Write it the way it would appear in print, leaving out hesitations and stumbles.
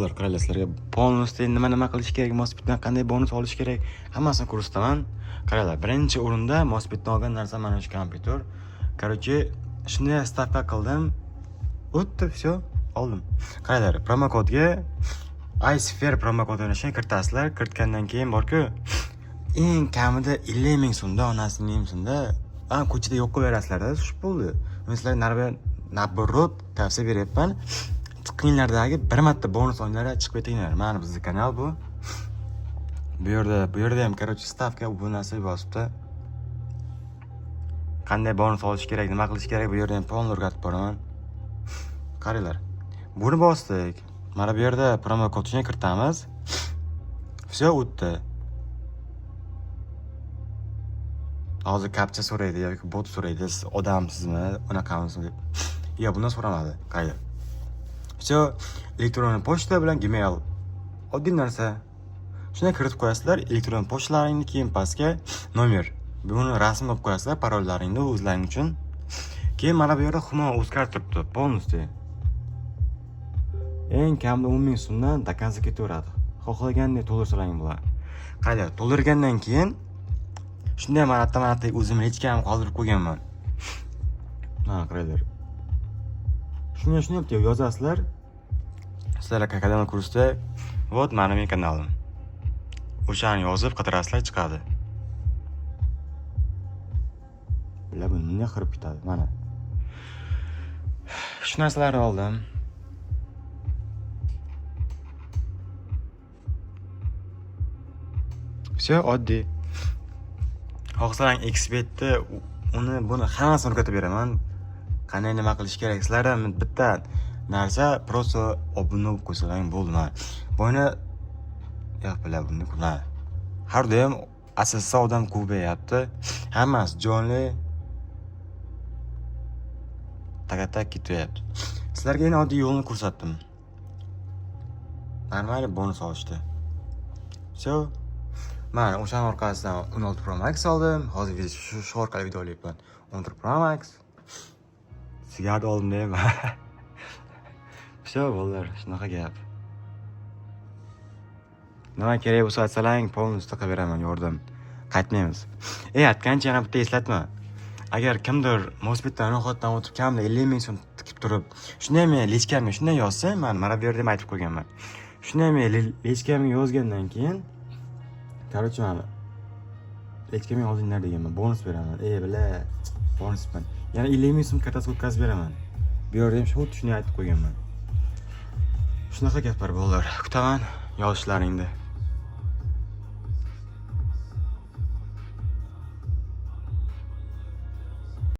Bolalar, qaranglar, sizlarga полностью nima qilish kerak, Mosbitdan qanday bonus olish kerak, hammasini ko'rsataman. Qaranglar, birinchi o'rinda Mosbitdan olgan narsa mana shu kompyuter. Короче, shunday stavka qildim. O'tdi, всё, oldim. Qaranglar, promokodga iSphere promokodini shuni kiritasizlar. Kiritgandan keyin borku, eng kamida 50 ming so'mda, onasini ming so'mda, ko'chada yo'q qilib berasizlarda shu pulni. Men sizlarga наоборот tavsiya beryapman. Chiqqanlardagi bir marta bonus o'yinlari chiqib ketinglar. Mana bizning kanal bu. Bu yerda ham, короче, stavka bu narsa bosibdi. Qanday bonus olish kerak, nima qilish kerak, bu yerda ham полный o'rgatib boraman. Qaranglar. Buni bosdik. Mana bu yerda promokod shuni kiritamiz. Всё, o'tdi. Hozir kapcha so'raydi yoki bot so'raydi, siz odamsizmi, unaqamisizmi deb. Yo'q, bundan so'ramadi. Qaranglar. Всё, elektron pochta bilan Gmail. Oddiy narsa. Shunday kiritib qo'yasizlar, elektron pochtalaringni, keyin pastga nomer. Buni rasm qilib qo'yasizlar, parollaringni o'zlaring uchun. Keyin mana bu yerda Humo o'zgarib turibdi полностью. Eng kamida 10 ming so'mdan до конца ketaveradi. Xohlagandek to'ldirsalaring bo'ladi. Qaranglar, to'ldirgandan keyin shunday marta o'zim личка mni qoldirib qo'yganman. Mana qaranglar. Shunday deb yozasizlar. Sizlar kanal kursda, вот mana mening kanalim. O'shani yozib qidirasizlar, chiqadi. Bular buni bunday qirib ketadi, mana. Shu narsalarni oldim. Всё, oddiy. Xohlasang Xbetni, uni buni hammasini o'rgatib beraman. Qanday nima qilish kerak. Sizlardan bitta narsa, просто obuna bo'lib qo'ysalaring bo'ldi mana. Buni yo'q, bular buni ko'rmadi. Har doim asosda odam ko'payyapti. Hammasi jonli. Taka-tak ketyapti. Sizlarga eng oddiy yo'lni ko'rsatdim. Normal bonus olishdi. Всё. Mana o'shaning orqasidan 16 Pro Max oldim. Hozir shu orqali video olyapman. 14 Pro Max. Sigaret oldim deyman. Всё, bolalar, shunaqa gap. Nima kerak bo'lsa aytsalaring, полностью qilib beraman yordam. Qaytmaymiz. Aytgancha yana bitta eslatma. Agar kimdir Mosbitdan ro'yxatdan o'tib kamida 50 ming so'm tikib turib, shunday men личка mga shunday yozsa, man mana bu yerda ham aytib qo'yganman. Shunday men личка mga yozgandan keyin, короче, mana личка mga yozinglar deganman, bonus beraman. Бля, bonusman. Yana 50 ming so'm kartasiga o'tkazib beraman. Bu yerda ham xuddi shunday aytib qo'yganman. Shunaqa gaplar, bolalar. Kutaman yozishlaringni.